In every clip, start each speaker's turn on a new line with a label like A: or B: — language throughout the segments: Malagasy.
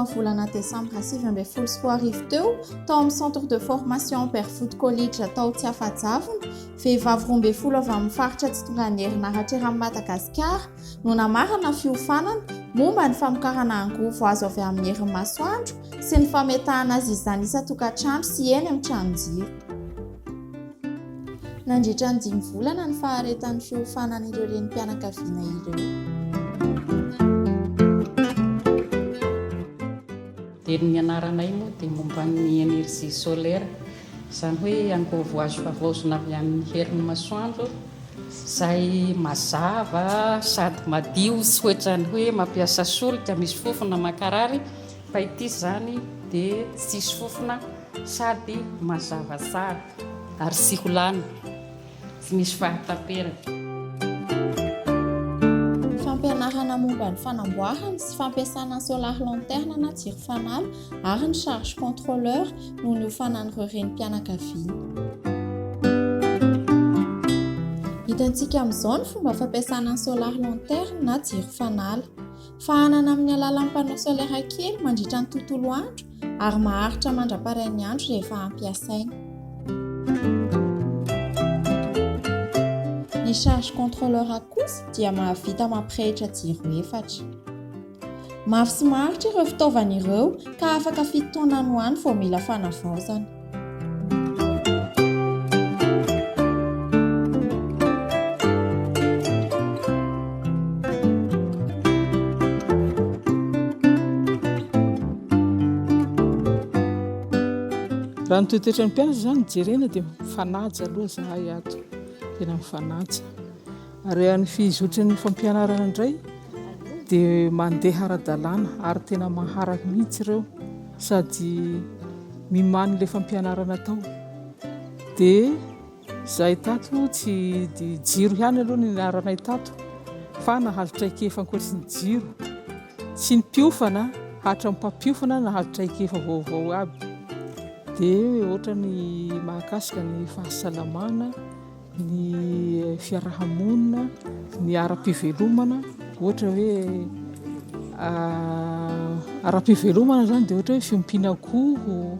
A: voalohan'ny volana desambra 2019 teo, tao amin'ny Centre de formation Barefoot College tao Tsiafajavona, vehivavy 12 avy amin'ny faritra tsy tongan'ny herinaratra eran'i Madagasikara no namarana fiofanana momba ny famokarana angovo azo avy amin'ny herin'ny masoandro sy ny fametahana azy izany isan-tokantrano sy eny amin'ny tranon-jiro. Nandritra ny dimy volana ny faharetan'ny fiofanan'ireo renim-pianakaviana ireo.
B: Dia ny nianaranay moa dia momba ny énergie solaire, izany hoe angovo azo havaozina avy amin'ny herin'ny masoandro izay mazava sady madio tsy ohatran'ny hoe mampiasa solika misy fofona mankarary fa ity izany dia tsisy fofona sady mazava tsara ary tsy ho lany, tsy misy fahataperana.
A: Fampianarana momba ny fanamboarana sy fampiasana ny solar lanterne na jiro fanala ary ny charge contrôleur no niofanan'ireo renim-pianakaviana. Hitantsika amin'izao ny fomba fampiasana ny solar lanterne na jiro fanala. Fahanana amin'ny alalan'ny panneau solaire kely mandritra ny tontolo andro ary maharitra mandra-parain'ny andro rehefa ampiasaina. Ny charge contrôleur kosa dia mahavita mampirehitra jiro efatra. Mafy sy maharitra ireo fitaovana ireo ka afaka fito taona any ho any vao mila fanavaozana.
C: Raha ny toetoetran'ny mpianatra izany no jerena dia mifanaja aloha izahay ato, tena mifanaja. Ary raha ny fizotry ny fampianarana indray dia mandeha ara-dalàna ary tena maharaka mihitsy ireo sady mimany ilay fampianarana atao. Dia izahay tato tsy dia jiro ihany aloha no nianaranay tato fa nahazo traikefa ankoatry ny jiro. Tsy ny mpiofana hatramin'ny mpampiofana nahazo traikefa vaovao aby. Dia ohatra ny mahakasika ny fahasalamana. ny fiaraha-monina, ny ara-pivelomana, ohatra hoe ara-pivelomana izany dia ohatra hoe fiompiana akoho,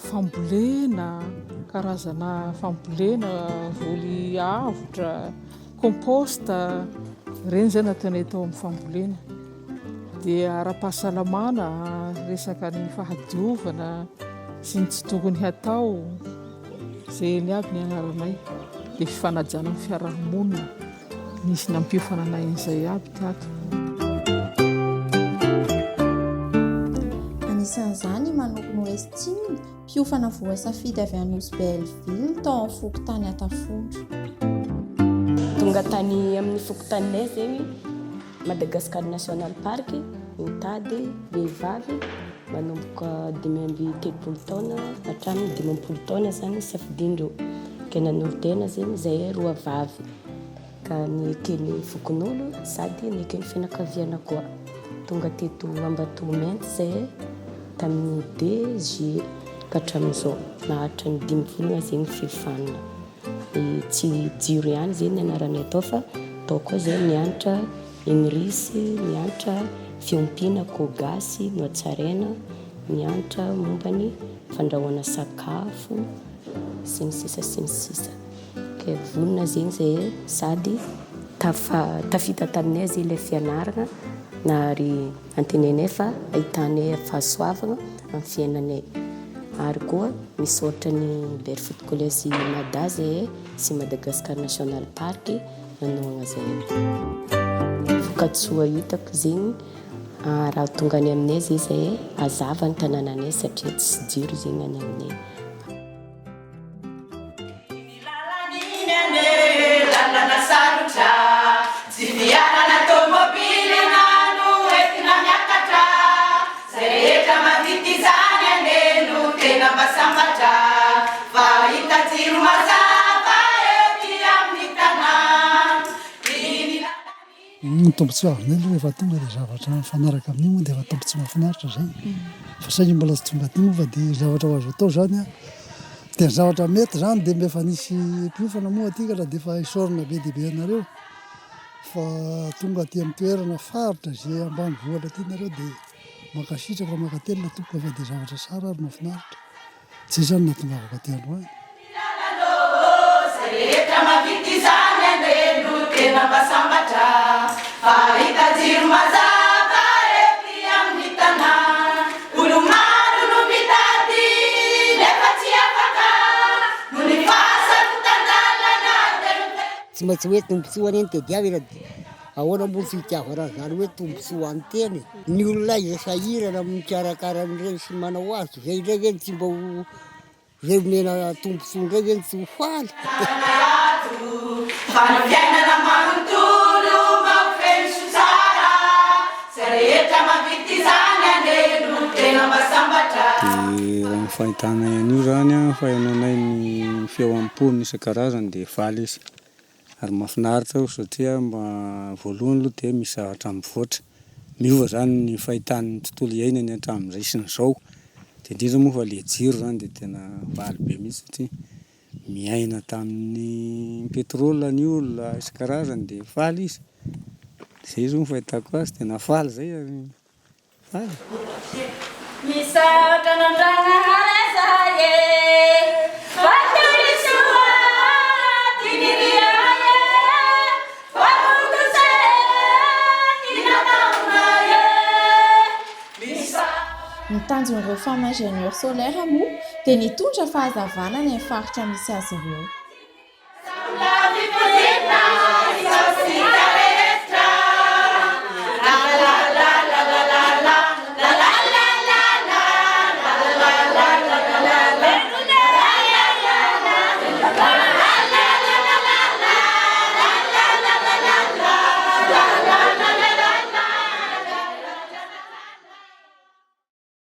C: fambolena, karazana fambolena, voly avotra, compost, ireny izany no ataonay tao amin'ny fambolena. Dia ara-pahasalamana, resaka ny fahadiovana sy ny tsy tokony hatao. Izay aby ny anaranay dia fifanajana ny fiarahamonina. Nisy nampiofana anay an'izay aby tato.
A: Anisan'izany i Manoro Estime, mpiofana voasafidy avy any Nosy Belleville tao amin'ny fokontany Antafondro.
D: Tonga tany amin'ny fokontaninay zegny Madagascar National Park nitady vehivavy Manomboka 35 taona hatramin'ny 50 taona zany safidindreo ka nanolo-tena zegny zahay roa vavy ka neken'ny fokonolo sady neken'ny fianakaviana koa. Tonga teto Ambatomainty zahay tamin'ny deux juillet ka hatramin'izao naharitra ny dimy volana zegny fiofanana. Tsy jiro ihany zegny ny anaranay tao fa tao koa zahay nianatra INRIS, nianatra fiompiana akoho gasy nohatsaraina, nianatra momba ny fandrahoana sakafo sy ny sisa sy ny sisa. Ka vonona zegny zahay sady tafa tafita taminay zegny ilay fianaragna ary antenainay fa ahitanay fahasoavagna amin'ny fiainanay. Ary koa misaotra ny Barefoot College Mada zahay sy Madagascar National Park. nanohagna zay. Vokatsoa hitako zegny raha tonga any aminay zay zahay hazava ny tanànanay satria tsisy jiro zegny any aminay.
E: Iny lalana iny anie lalana sarotra Tsy fiarana tômôbily na no entina miakatra Zay rehetra mahavita izany anie no tena mba sambatra Fa hahita jiro mazava ety amin'ny tanà Iny lalana iny.
F: Ny tombontsoa azonay aloha rehefa tonga dia zavatra mifanaraka amin'io moa dia efa tombontsoa mahafinaritra izay. Fa saingy mbola tsy tonga aty moa fa dia zavatra ho azo atao izany an, dia ny zavatra mety izany dia mba efa nisy mpiofana moa aty ka raha dia efa isaorana be dia be anareo fa tonga aty amin'ny toerana faritra izay ambanivohitra aty nareo dia. Mankasitraka mankatelina tompoko fa dia zavatra tsara ary mahafinaritra. Zay zany no nahatongavako aty androany.
E: Zay rehetra mahavita izany anie no tena mba sambatra fa hahita jiro mazava ety amin'ny tanà. Olo-maro no mitady nefa tsy afaka noho ny fahasarotan-dalana dia miverina.
G: Tsy maintsy hoe tombontsoa anie no tediavina dia ahoana moa no tsy hitiavana an'izany hoe tombontsoa an'ny tena e? Ny olona izay sahirana mikarakara an'ireny sy manao azy, izay indray ve no tsy mba ho Izay omena tombontsoa indray ve no tsy ho faly?
E: Fa ny fiainana manontolo mba ho feno soa tsara, Izay rehetra mahavita izany anie no tena mba sambatra.
H: Dia raha ny fahitanay an'io izany an, fahenoanay ny feo am-pony isan-karazany dia faly izy. Ary mahafinaritra io satria mba voalohany aloha dia misy zavatra mivoatra, miova izany ny fahitany ny tontolo iainany hatramin'izay sy ny izao, dia indrindra moa fa ilay jiro izany dia tena faly be mihitsy satria miaina tamin'ny pétrole ny olona isan-karazany dia faly izy, izay izao ny fahitako azy, tena faly izay ary.
E: Misaotra an'Andragnahary zahay e, fa teny soa ty nirianay e, fa tontosa e ty nataonay e. Misaotra.
A: Ny tanjon'ireo femmes ingénieurs solaires moa dia ny hitondra fahazavana any amin'ny faritra misy azy ireo.